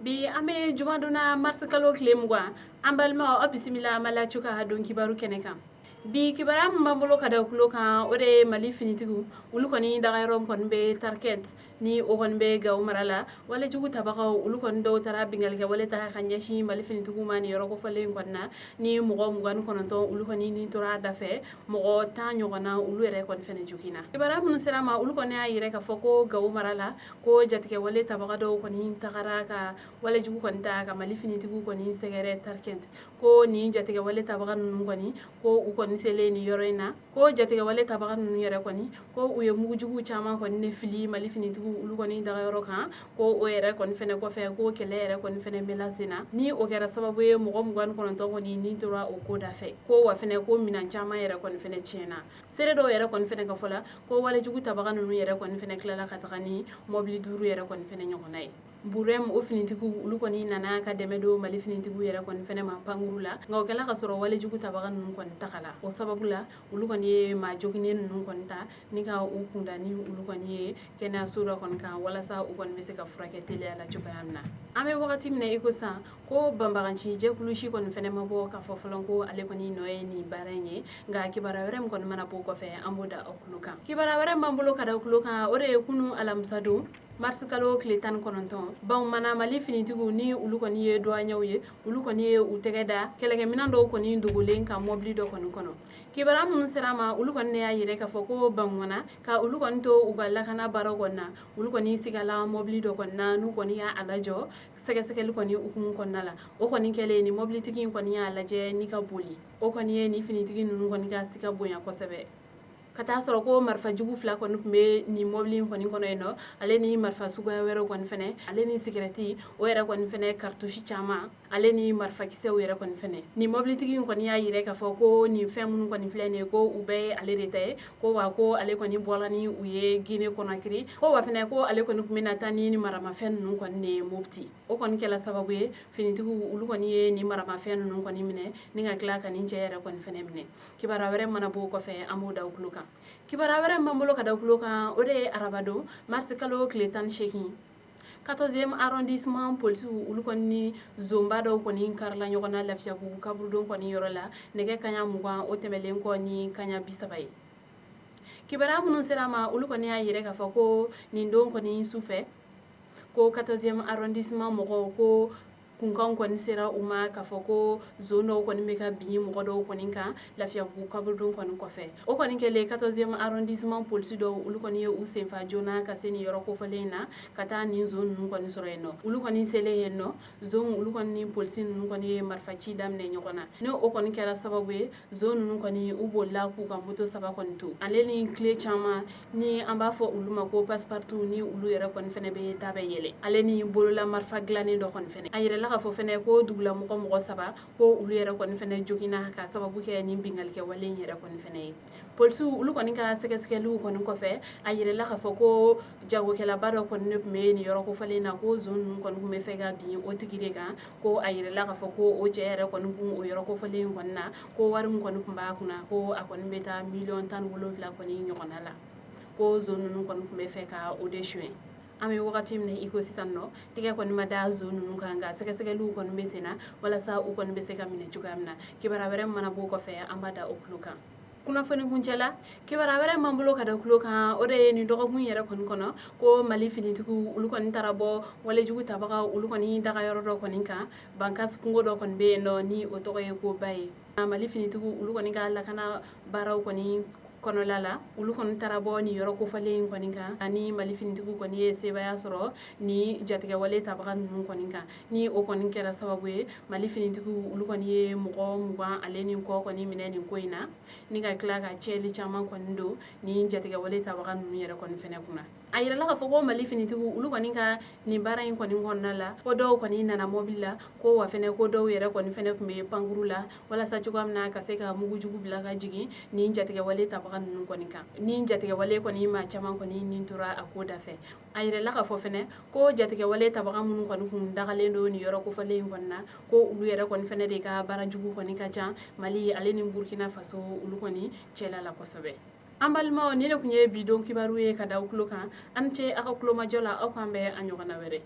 Bi an bɛ jumadon na, marisi kalo tile 20. An balimaw, aw bisimila Maliactu ka don kibaru kɛnɛ kan. Bi kibaruya min b'an bolo ka da tulo kan, o de ye Mali finitigiw, olu kɔni dagayɔrɔ kɔni bɛ Tarkent, ni o kɔni bɛ Gawo mara la. Walejugu tabagaw, olu kɔni dɔw taara binkalikɛ wale ta ka ɲɛsin Mali finitigiw ma nin yɔrɔ kofɔlen in kɔni na, ni mɔgɔ 29, olu kɔni ni tora a dafɛ, mɔgɔ 10 ɲɔgɔnna, olu yɛrɛ kɔni fɛnɛ joginna. Kibaruya minnu sera ma, olu kɔni y'a yira k'a fɔ ko Gawo mara la, ko jatigɛ wale tabaga dɔw kɔni tagara ka walejugu kɔni ta ka Mali finitigiw kɔni sɛgɛrɛ Tarkent. Ko nin jatigɛ wale tabaga ninnu kɔni, ko u kɔni selen nin yɔrɔ in na, ko jatigɛ wale tabaga ninnu yɛrɛ kɔni, ko u ye mugujugu caman kɔni ne fili Mali finitigiw, olu kɔni dagayɔrɔ kan. Ko o yɛrɛ kɔni fɛnɛ kɔfɛ, ko kɛlɛ yɛrɛ kɔni fɛnɛ mɛnna sen na, ni o kɛra sababu ye mɔgɔ 29 kɔni ni tora o ko da fɛ. Ko wa fɛnɛ, ko minɛn caman yɛrɛ kɔni fɛnɛ tiɲɛna. Seere dɔw yɛrɛ kɔni fɛnɛ ka fɔ la, ko walejugu tabaga ninnu yɛrɛ kɔni fɛnɛ tilala ka taga ni mɔbili duuru yɛrɛ kɔni fɛnɛ ɲɔgɔnna ye. Burɛm o finitigiw, olu kɔni nana ka dɛmɛ don Mali finitigiw yɛrɛ kɔni fɛnɛ ma pankuru la, nka o kɛla ka sɔrɔ walejugu tabaga ninnu kɔni tagala. O sababu la, olu kɔni ye maa joginen ninnu kɔni ta ni ka u kunda ni olu kɔni ye kɛnɛyaso dɔ kɔni kan, walasa u kɔni bɛ se ka furakɛ teliya la cogoya min na. An bɛ wagati min na i ko sisan, ko banbaganci jɛkulu si kɔni fɛnɛ ma bɔ k'a fɔ fɔlɔ ko ale kɔni nɔ ye nin baara in ye. Nka kibaruya wɛrɛ min kɔni mana bɔ kɔfɛ, an b'o da aw tulo kan. Kibaruya wɛrɛ min b'an bolo ka da aw tulo kan, o de ye kunu alamisa don, marisi kalo tile 19, Bankumana Mali finitigiw, ni olu kɔni ye duwaɲɛw ye, olu kɔni ye u tɛgɛ da kɛlɛkɛminɛn dɔw kɔni dogolen ka mɔbili dɔ kɔni kɔnɔ. Kibaruya minnu sera a ma, olu kɔni ne y'a yira k'a fɔ ko Bankumana ka olu kɔni to u ka lakana baaraw kɔni na, olu kɔni sigala mɔbili dɔ kɔni na, n'u kɔni y'a lajɔ sɛgɛsɛgɛli kɔni hukumu kɔnɔna la. O kɔni kɛlen, ni mɔbilitigi in kɔni y'a lajɛ ni ka boli. O kɔni ye ni finitigi ninnu kɔni ka sika bonya kosɛbɛ, ka taa sɔrɔ ko marifa jugu fila kɔni tun bɛ nin mɔbili in kɔni kɔnɔ yen nɔ, ale ni marifa suguya wɛrɛw kɔni fɛnɛ, ale ni sigɛrɛti o yɛrɛ kɔni fɛnɛ cartouche caman, ale ni marifakisɛw yɛrɛ kɔni fɛnɛ. Nin mɔbilitigi in kɔni y'a yira k'a fɔ ko nin fɛn minnu kɔni filɛ nin ye, ko u bɛɛ ye ale de ta ye. Ko wa ko ale kɔni bɔra ni u ye Guinée Conakry. Ko wa fɛnɛ, ko ale kɔni tun bɛna taa ni maramafɛn ninnu kɔni de ye Mopti. O kɔni kɛla sababu ye finitigiw, olu kɔni ye nin maramafɛn ninnu kɔni minɛ ni ka tila ka nin cɛ yɛrɛ kɔni fɛnɛ minɛ. Kibaruya wɛrɛ mana bɔ o kɔfɛ, an b'o da tulo kan. Kibaruya wɛrɛ min b'an bolo ka da tulo kan, o de ye arabadon, marisi kalo tile 18, 14e arrondissement polisiw, olu kɔni ni zonba dɔw kɔni karila ɲɔgɔn na Lafiyabugu kaburudon kɔni yɔrɔ la, nɛgɛ kaɲa 20 o tɛmɛlen kɔ ni kaɲa 30 ye. Kibaruya minnu sera a ma, olu kɔni y'a yira k'a fɔ ko nin don kɔni su fɛ, ko 14e arrondissement mɔgɔw, ko kunkanw kɔni sera u ma k'a fɔ ko zon dɔw kɔni bɛ ka bin mɔgɔ dɔw kɔni kan Lafiyabugu kaburudon kɔni kɔfɛ. O kɔni kɛlen, 14e arrondissement polisi dɔw, olu kɔni ye u senfa joona ka se nin yɔrɔ kofɔlen in na, ka taa nin zon ninnu kɔni sɔrɔ yen nɔ. Olu kɔni selen yen nɔ, zon olu kɔni ni polisi ninnu kɔni ye marifaci daminɛ ɲɔgɔn na, ni o kɔni kɛra sababu ye zon ninnu kɔni u bolila k'u ka moto saba kɔni to, ale ni clé caman ni an b'a fɔ olu ma ko passe-partout, ni olu yɛrɛ kɔni fɛnɛ bɛ da bɛ yɛlɛ, ale ni bolola marifa dilannen dɔ kɔni fɛnɛ. A yirala k'a fɔ fɛnɛ ko dugulamɔgɔ mɔgɔ saba, ko olu yɛrɛ kɔni fɛnɛ joginna ka sababu kɛ nin binkalikɛ wale in yɛrɛ kɔni fɛnɛ ye. Polisiw, olu kɔni ka sɛgɛsɛgɛliw kɔni kɔfɛ, a yirala k'a fɔ ko jagokɛlaba dɔ kɔni de tun bɛ nin yɔrɔ kofɔlen na, ko zon ninnu kɔni tun bɛ fɛ ka bin o tigi de kan. Ko a yirala k'a fɔ ko o cɛ yɛrɛ kɔni kun o yɔrɔ kofɔlen in kɔni na, ko wari min kɔni tun b'a kunna, ko a kɔni bɛ taa miliyɔn 17 kɔni ɲɔgɔnna la, ko zon ninnu kɔni tun bɛ fɛ ka o de suɲɛ. An bɛ wagati min na i ko sisan nɔ, tɛgɛ kɔni ma da zon ninnu kan, nka sɛgɛsɛgɛliw kɔni bɛ sen na walasa u kɔni bɛ se ka minɛ cogoya min na. Kibaruya wɛrɛ mana bɔ o kɔfɛ, an b'a da o tulo kan. Kunnafoni kuncɛ la, kibaruya wɛrɛ m'an bolo ka da tulo kan, o de ye nin dɔgɔkun yɛrɛ kɔni kɔnɔ, ko Mali finitigiw, olu kɔni taara bɔ walejugu tabaga, olu kɔni daga yɔrɔ dɔ kɔni kan Bankas kungo dɔ kɔni bɛ yen nɔ, ni o tɔgɔ ye ko ba ye. Mali finitigiw, olu kɔni ka lakana baaraw kɔni kɔnɔla la, olu kɔni taara bɔ nin yɔrɔ kofɔlen in kɔni kan, ani Mali finitigiw kɔni ye sebaaya sɔrɔ ni jatigɛwale tabaga ninnu kɔni kan, ni o kɔni kɛra sababu ye Mali finitigiw, olu kɔni ye mɔgɔ 20 ale ni kɔ kɔni minɛ nin ko in na, ni ka tila ka tiɲɛli caman kɔni don ni jatigɛwale tabaga ninnu yɛrɛ kɔni fɛnɛ kunna. A yirala k'a fɔ ko Mali finitigiw, olu kɔni ka nin baara in kɔni kɔnɔna la, ko dɔw kɔni nana mɔbili la, ko wa fɛnɛ ko dɔw yɛrɛ kɔni fɛnɛ tun bɛ pankuru la, walasa cogoya min na ka se ka mugujugu bila ka jigin nin jatigɛwale tabaga ninnu kɔni kan. Ni jatigɛwale kɔni maa caman kɔni nin tora a ko dafɛ. A yirala k'a fɔ fɛnɛ ko jatigɛwale tabaga minnu kɔni kun dagalen don nin yɔrɔ kofɔlen in kɔni na, ko olu yɛrɛ kɔni fɛnɛ de ka baara jugu kɔni ka ca Mali ale ni Burkina Faso, olu kɔni cɛla la kosɛbɛ. An balimaw, nin de tun ye bi don kibaru ye ka da aw tulo kan. An ce aw ka kulomajɔ la. Aw k'an bɛn a ɲɔgɔnna wɛrɛ.